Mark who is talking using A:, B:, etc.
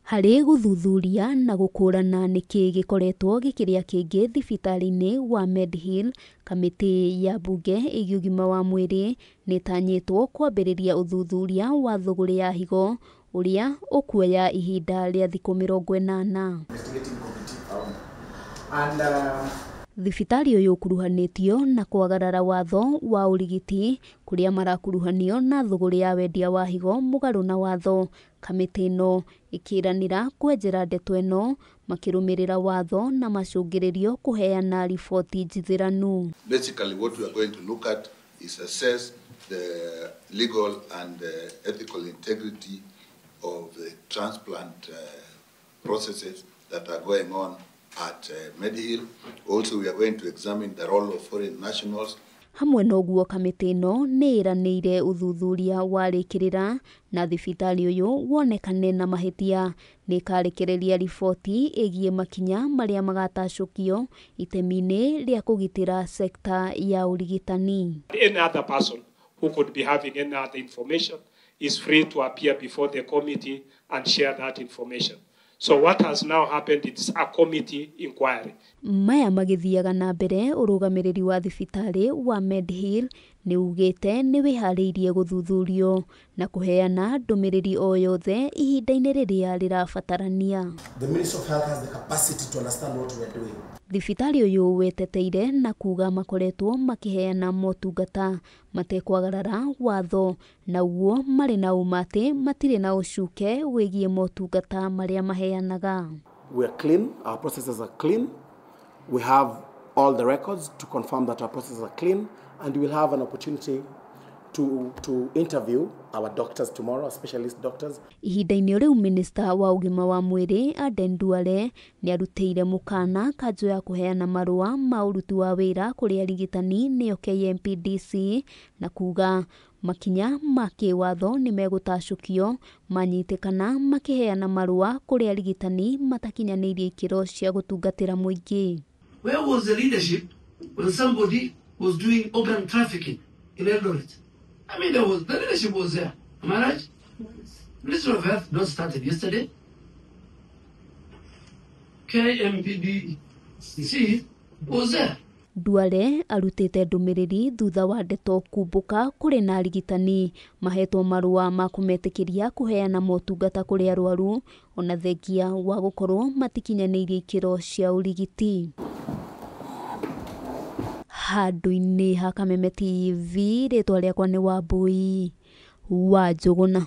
A: Harĩ gũthuthuria na gũkũrana nĩkĩ gĩkoretwo gĩkĩrĩa kĩngĩ thibitarĩ-inĩ wa Mediheal, kamĩtĩ ya mbunge ĩgiĩ ũgima wa mwĩrĩ nĩtanyĩtwo kwambĩrĩria ũthuthuria wa thũgũrĩ ya higo ũrĩa ũkuoya ihinda rĩa thikũ 80. Thibitarĩ ũyũ ũkuruhanĩtio na kwagarara watho wa ũrigiti kũrĩa marakuruhanio na thũgũrĩ ya wendia wa higo mũgarũ na watho. Kamĩtĩ ĩno ĩkĩranĩra kwenjera ndeto ĩno makĩrũmĩrĩra watho na macũngĩrĩrio kũheana riboti njithĩranu.
B: Basically what we are going to look at is assess the legal and ethical integrity of the transplant processes that are going on at Mediheal. Also, we are going to examine the role of foreign nationals.
A: Hamwe na ũguo kamĩtĩ ĩno nĩ ĩranĩire ũthuthuria warĩkĩrĩra na thibitarĩ ũyũ wonekane na mahĩtia. Nĩ ĩkarekereria riboti ĩgiĩ makinya marĩa magatacũkio itemi-inĩ rĩa kũgitĩra sekta ya ũrigitani.
C: Any other person who could be having any other information is free to appear before the committee and share that information. So what has now happened is a committee inquiry.
A: Maya magĩthiaga na mbere ũrũgamĩrĩri wa thibitarĩ wa Mediheal nĩ ugĩte nĩ wĩharĩirie gũthuthurio na kũheana ndũmĩrĩri o yothe ihinda-inĩ rĩrĩa rĩrabatarania.
D: The Ministry of Health has the capacity to understand what we are doing.
A: Thibitarĩ ũyũ weteteire na kuga makoretwo makĩheana motungata matekwagarara watho na ũguo marĩ na ũma atĩ matirĩ na ũcuke wĩgiĩ motungata marĩa maheanaga.
D: We are clean, our processes are clean. We have all the records to confirm that our processes are clean, and we'll have an opportunity to interview our doctors tomorrow, our specialist doctors.
A: Ihinda-inĩ rĩu Minista wa ũgima wa mwĩrĩ Aden Duale nĩarutĩire mũkana kanjũ ya kũheana marũa ma ũruti wa wĩra kũrĩ arigitani nĩyo KMPDC na kuga makinya ma kĩwatho nĩmegũtacũkio manyitĩkana makĩheana marũa kũrĩ arigitani matakinyanĩirie ikĩro cia gũtungatĩra mũingĩ.
E: Where was the leadership when somebody was doing organ trafficking in Eldoret? I mean, the leadership was there. Am I right? Ministry of Health not started yesterday. KMPDC was there.
A: Duale arutĩte ndũmĩrĩri thutha wa ndeto kumbũka kũrĩ na arigitani mahetwo marũa ma kũmetĩkĩria kũheana motungata kũrĩ arwaru ona thengia wa gũkorwo matikinyanĩirie ikĩro cia ũrigiti. Handũ-inĩ ha Kameme TV, rĩtwa rĩakwa nĩ Wambui wa Njũgũna.